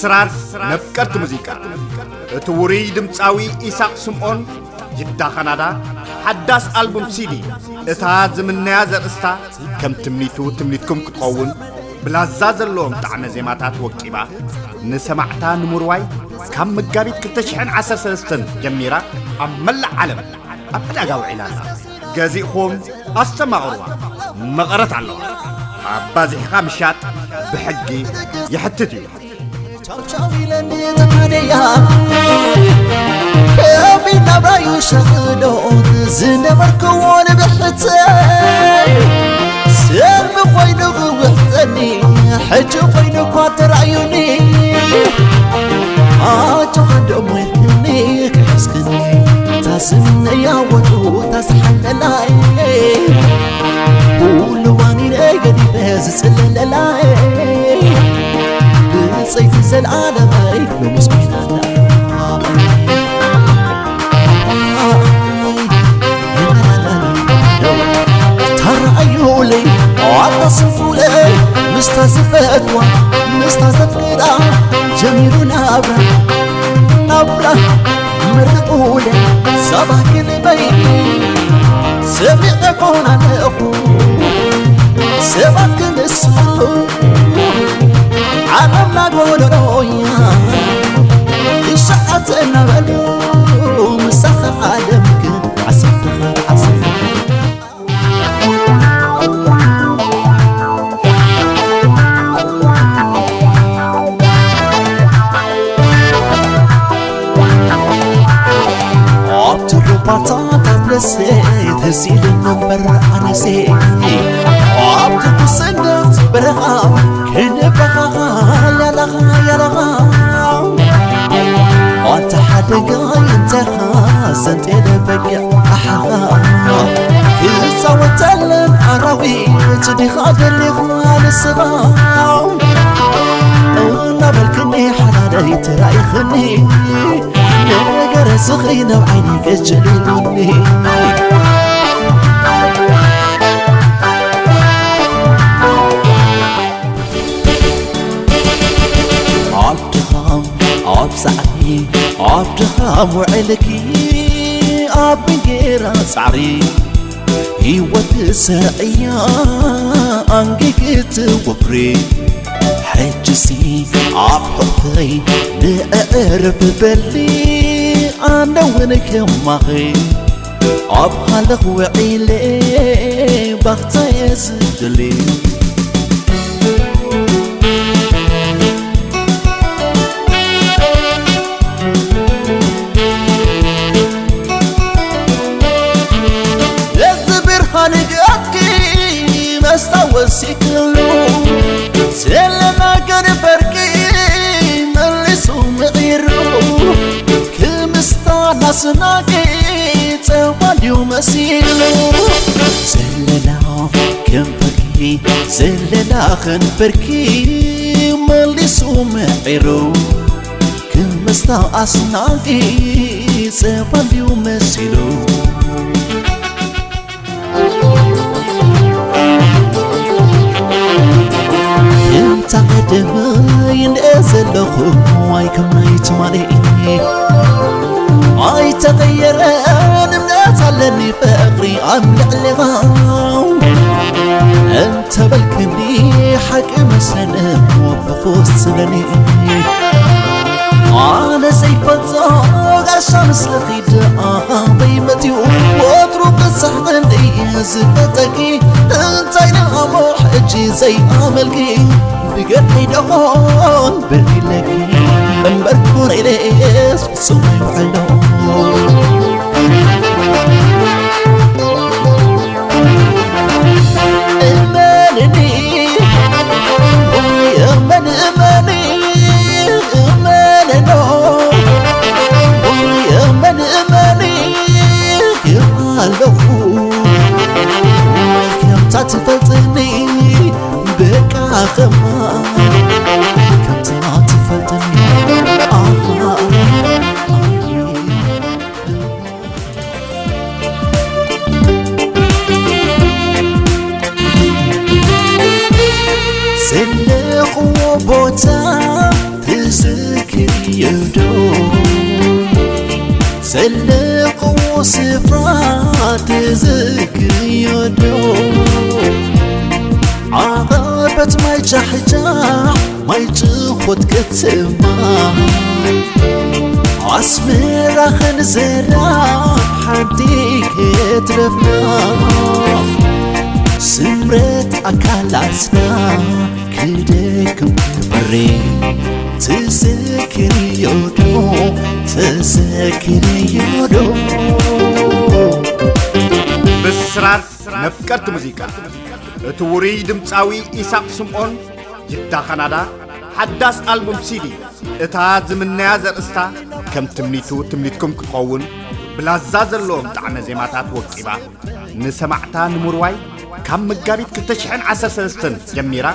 ስራር መፍቀርቲ ሙዚቃ፣ እቲ ውሩይ ድምፃዊ ኢሳቕ ስምኦን፣ ጅዳ ካናዳ፣ ሓዳስ ኣልቡም ሲዲ፣ እታ ዝምነያ ዘርእስታ፣ ከም ትምኒቱ ትምኒትኩም ክትኸውን፣ ብላዛ ዘለዎም ጣዕመ ዜማታት ወቂባ፣ ንሰማዕታ ንምርዋይ ካብ መጋቢት ክልተ ሽሕን ዓሰርተ ሰለስተን ጀሚራ ኣብ መላእ ዓለም ኣብ ዕዳጋ ውዒላ ኣላ። ገዚእኹም ኣስተማቕርዋ። መቐረት ኣለዋ። ኣባዚሕኻ ምሻጥ ብሕጊ ይሕትት እዩ። ቻው ቻው ኢለኒ ተታደያ ከቢድ ናብራዩ ሸኽዶ ዝነበርክዎ ንብሕተይ ሰልሚ ኮይኑ ክውሕጠኒ ሕጂ ኮይኑ እኳ ተራእዩኒ ኣጆኻ ደሞ ኢልክኒ ክሕዝክኒ ታስነያ ወጡ ታስሓለላይ ኩሉ ዋኒነ ገዲፈ ዝጽለለላይ ብጸይቲ ዘለዓለማይ ሎምስ ኮይናና ተረኣዩለይ ኣታ ስንኩለይ ምስታ ዝፈትዋ ምስታ ዘፍቅራ ጀሚሩ ናብራ ናብራ መርቁለይ ሳባ ክንበይ ሰሚዐ ኮን ኣለኹ ሰባት ክንስሉ ዓለምና ጎደሎያ ይሸዓት እናበሉ ምሳኻ ዓለም ግን ዓሰርተ ዓሰርተ ኣብቲ ሩባታት ደሴት ህዚልና እምበር ኣነሴ ኣብቲ ጉስነት በረኻ ክንበኻኻ ያላኻ ያላኻ ኣንተ ሓደጋ እንተኻ ዘንጤለ በጊዕ ኣሓኻ ክጻወተለን ኣራዊት ዲኻ ደሊኻ ንስኻ እናበልክኒ ሓላለይ ተራኢኽኒ ነገር ዝኽሪ ናብ ዓይኒ ገጭል ኢሉኒ ኣብ ድኻም ኣብ ጻዕሪ ኣብ ድኻም ውዕልኪ ኣብ እንጌራ ጻዕሪ ህይወት ሰርዕያ ኣንጊግት ወፍሪ ሕጅሲ ኣብ ሕኽይ ንእዕርፍ በሊ ኣነ እውን ከማኺ ኣብ ሃለኽ ውዒለ ባኽታየ ዝደሊ እዚ ብርሃን ግኣትኪ መስታወሲ ክሉ ዘለና ገንበርኪ መሊሱ ምዒሩ ክምስታ ናስናቂ ጸዋልዩ መሲሉ ዘለና ከንፈርኪ ዘለና ከንፈርኪ መሊሱ ምዒሩ ክምስታ ኣስናቂ ጸዋልዩ መሲሉ እንታ ቀደመይ እንደ ዘለኹ ዋይ ከም ናይ ትማሊ ኣይተቐየረን እምነት ኣለኒ ፍቕሪ ኣብ ልዕሊኻ እንተ በልክኒ ሓቂ መስለኒ ወፍኹስ ስለኒ ኣነ ዘይፈልጦ ጋሻ ምስለኺ ደኣ በይመትዩ ወትሩ ቅሳሕ ክንዲ ዝፈተኪ እንታይ ደኣ እሞ ሕጂ ዘይኣመልኪ ብገርሒ ደኾን ብሪለኪ እምበር ኮነ ኢለስ ፍጹም ኣይውዕሎ እመንኒ ወይ እመን እመኒ እመንኖ ወይ እመን እመኒ ኣለኹ ከምታ ትፈልጥኒ በቃ ኸማ ከምታ ትፈልጥኒ ኣኻ ዘለኽዎ ቦታ ትዝ ለቕዎ ስፍራ ትዝክርዮ ዶ? ዓቐበት ማይ ጃሕጃሕ ማይ ጭኾት ከተማ ኣስመራ ኸንዘራ ሓንቲ ከትረፍና ስምረት ኣካላትና ክደክም ክበሪ ትዝክርዮ ዶ? ትዝክርዮ ዶ? ብስራት ነፍቀርቲ ሙዚቃ እቲ ውሩይ ድምፃዊ ኢሳቕ ስምኦን ጅዳ ካናዳ ሓዳስ ኣልቡም ሲዲ እታ ዝምነያ ዘርእስታ ከም ትምኒቱ ትምኒትኩም ክኸውን ብላዛ ዘለዎም ጣዕመ ዜማታት ወቂባ ንሰማዕታ ንምርዋይ ካብ መጋቢት ክልተ ሽሕን ዓሰርተ ሰለስተን ጀሚራ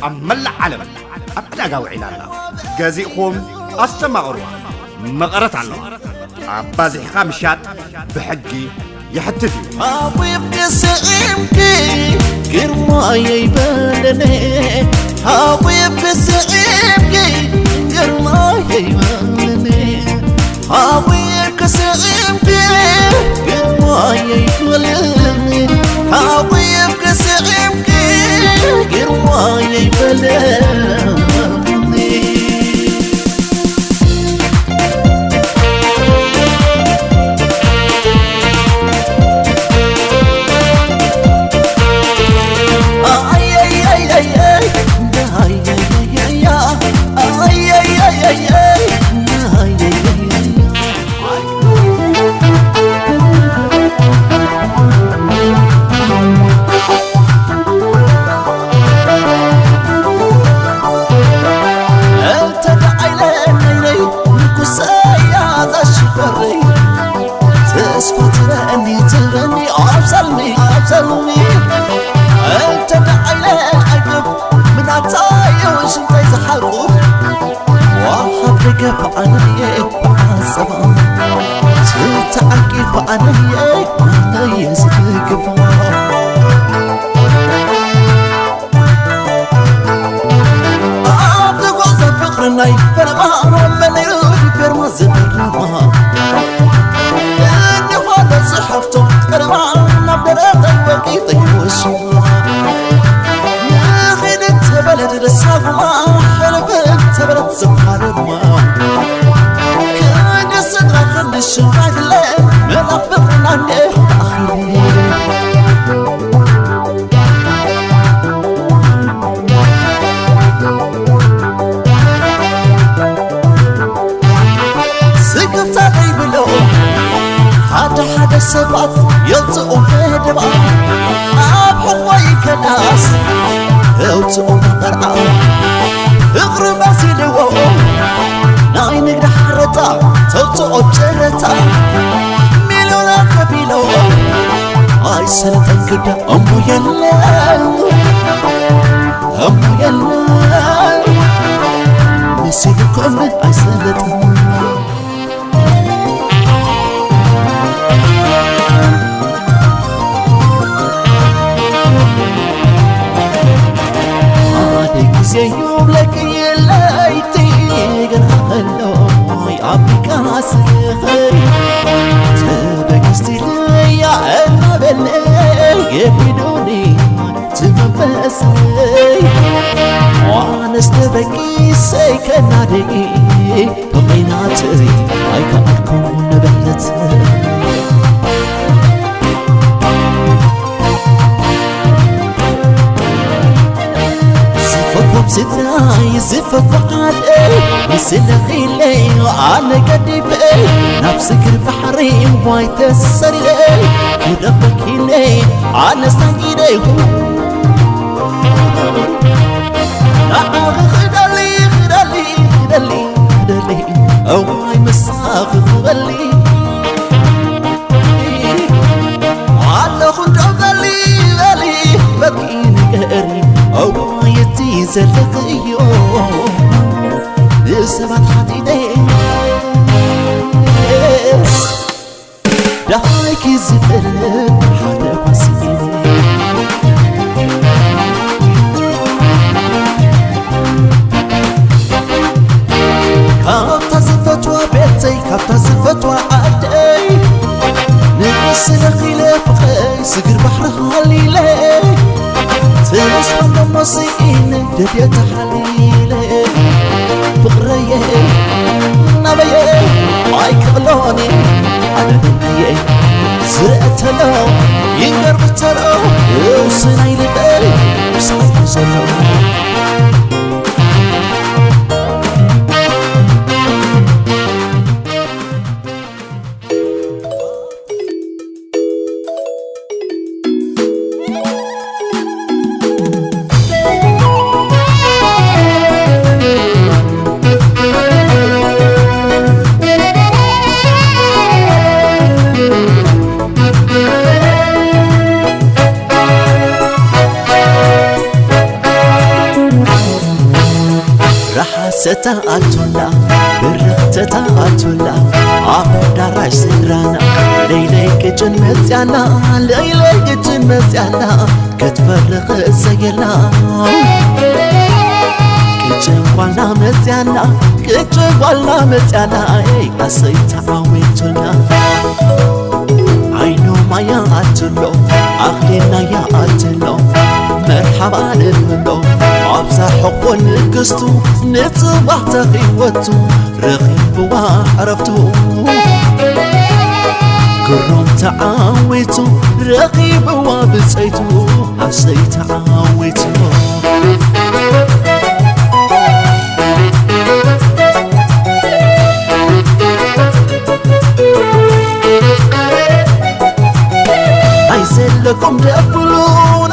ኣብ መላእ ዓለም ኣብ ዕዳጋ ውዒላ ኣላ። ገዚእኹም ኣስተማቕርዋ። መቐረት ኣለዋ። ኣባዚሕካ ምሻጥ ብሕጊ የሕትት እዩ። ሓቂፍኪ ስዒምኪ ግርማየይ በለኒ፣ ሓቂፍኪ ስዒምኪ ግርማየይ በለኒ፣ ሓቂፍኪ ስዒምኪ ግርማየይ በለኒ፣ ሓቂፍኪ ስዒምኪ ግርማየይ በለኒ። ተስፋ ትረአኒ ትረኒ ኣብ ሰልሚ ኣብ ሰልሚ እንተ ደዓይለ ኣይግብ ምናታዮ ሽንተይ ዝሓቁ ዋሃብ ደገ ብዓለምየ ብዓጸባ ትተዓቂ ብዓለምየ ኣነየ ዝትግባ ኣብ ተጓዘ ፍቕርናይ ፈረቓ መለዩ ዲፔርማ ዘደረባ እንዲኾነ ጽሕፍቶ ቀረባ ናብ ደረተይ ወቂጠይ ወሽዋ ንኺድ ተበለድ ልሳጉማ ሕልፍን ተበለት ዝፋረማ ክንዲ ስድራ ክንዲ ሽማግለ መልኣኽ ፍቕርና እንዲኹ ኣኺሉ ስክፍታ ዘይብሎ ሓደ ሓደ ሰባት የውፅኡ መደባ ኣብ ሕቆ ይከዳስ የውፅኡ መቐርዓ ፍቕሪ መሲልዎ ናይ ንግዲ ሓረታ ተውፅኦ ጨረታ ሚሉና ከፊሎ ኣይሰለጠን ግዳ እሞ የለን እሞ የለን መሲልኩም ኣይሰለጥን ሓደ ግዜ ይብለኪ ለይቲ ገና ከሎ ኣፍሪቃ ስኽሪ ትበግስቲ ለያ እናበለ የቢሉኒ ትመንፈሰይ ዋነስ ተበጊሰይ ከናደይ ፍቕሪ ናተይ ኣይከኣልኩ ንብሕተት ዝፈትዎም ስድራይ ዝፈትዎ ዓደይ ንስለኺለይ ኣነ ገዲፈይ ናብ ስግር ባሕሪ ዋይ ተሰሪረይ ክደበኪለይ ኣነ ሳጊደይኹ ንዓኺ ክደሊ ክደሊ ክደሊ ክደሊ እዋይ ምሳኺ ክበሊ ኣለኹ እንዶ በሊ በሊ በሊ ንገሪ እዋይ እቲ ዘለኽዮ ንሰባት ሓቲተስ ደሃይኪ ዝፈርድ ሓደ ኳስ ካብታ ዝፈትዋ ቤተይ ካብታ ዝፈትዋ ዓደይ ሃሊለ ትመስሎም ደሞ ስኢነ ደድየ ተሓሊለ ፍቕረየ ናበየ ኣይክቕሎኒ ኣደብየ ዝረእተሎ ይንገር ብተሎ ውስናይ ልበይ ምስኣይ ዘሎ ራሓሰታ ኣቱላ ብርኽተታ ኣቱላ ኣብ ኣዳራሽ ስድራና ለይለይ ቅጭን መጽያና ለይለይ ቅጭን መጽያና ክትፈርኽ ዘየላ ቅጭን ጓልና መጽያና ቅጭን ጓልና መጽያና ኣይ ኣሰይ ተዓዊቱና ዓይኖማ ይኣትሎ ኣኽሊልና ይኣትሎ መርሓባ ንብሎ ኣብዛ ሕቆ ንግስቱ ንጽባሕ ተኺወቱ ረኺብዋ ዕረፍቱ ግሩም ተዓዊቱ ረኺብዋ ብጸይቱ ኣሰይ ተዓዊቱ ኣይዘለኩም ደብሉ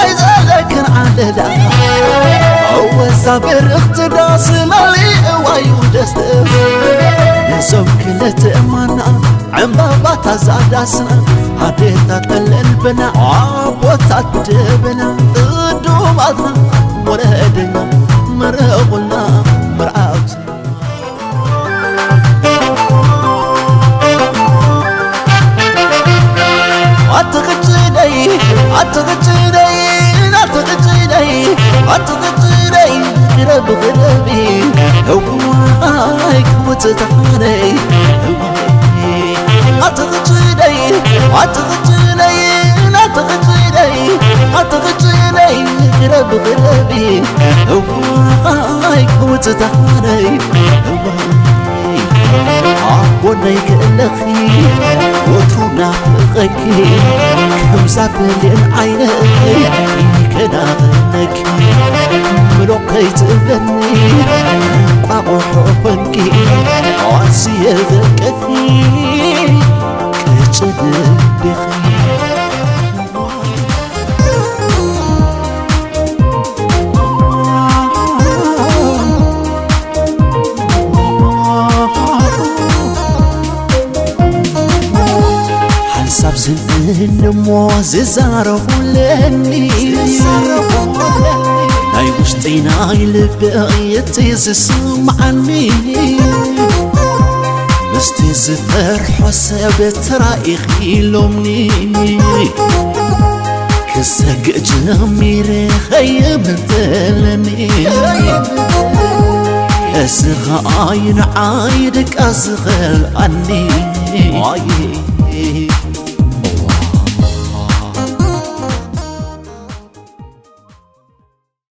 ኣይዘለክን ዓለላ ኣወዛ ብርኽቲ ዳስ መሊእዋዩ ደስደስ ነዞም ክልተ እማና ዕምባባታ ዛዳስና ኣዴታት ጠለልበና ኣቦታት ደበና እዱማትና ወለድና መረቑልና መርዓውትና ኣትኽጭደይ ኣትኽጭደይ ኣትኽጭደይ ኣትኽጭደይ ቅረብ ቅረቢ እዋይ ክውፅእ ተኾነይ እዋይ ኣትኽጭደይ ኣትኽጭደይ ኣትኽጭደይ ኣትኽጭደይ ቅረብ ቅረቢ እዋይ ክውፅእ ተኾነይ እዋይ ኣብ ጎነይ ክእለኺ ወትሩ ናፍቐኪ ከምዛ ብሌን ዓይነይ ከናቕነኪ ምሎቕ ከይትብለኒ ቋቑሖ ኮንኪ ኣዝየ ዘቀኪ ቅጭን ዲኺ ሓንሳብ ዝንእን እሞ ዝዛረቡለኒ ናይ ውሽጢ ናይ ልበይ እቲ ዝስምዓኒ ምስቲ ዝፈርሖ ሰብ ተራኢኺ ኢሎምኒ ክሰግእ ጀሚረ ኸይምንተለኒ እዚ ኸኣ ንዓይ ድቃስ ዝኸልኣኒ ኣየ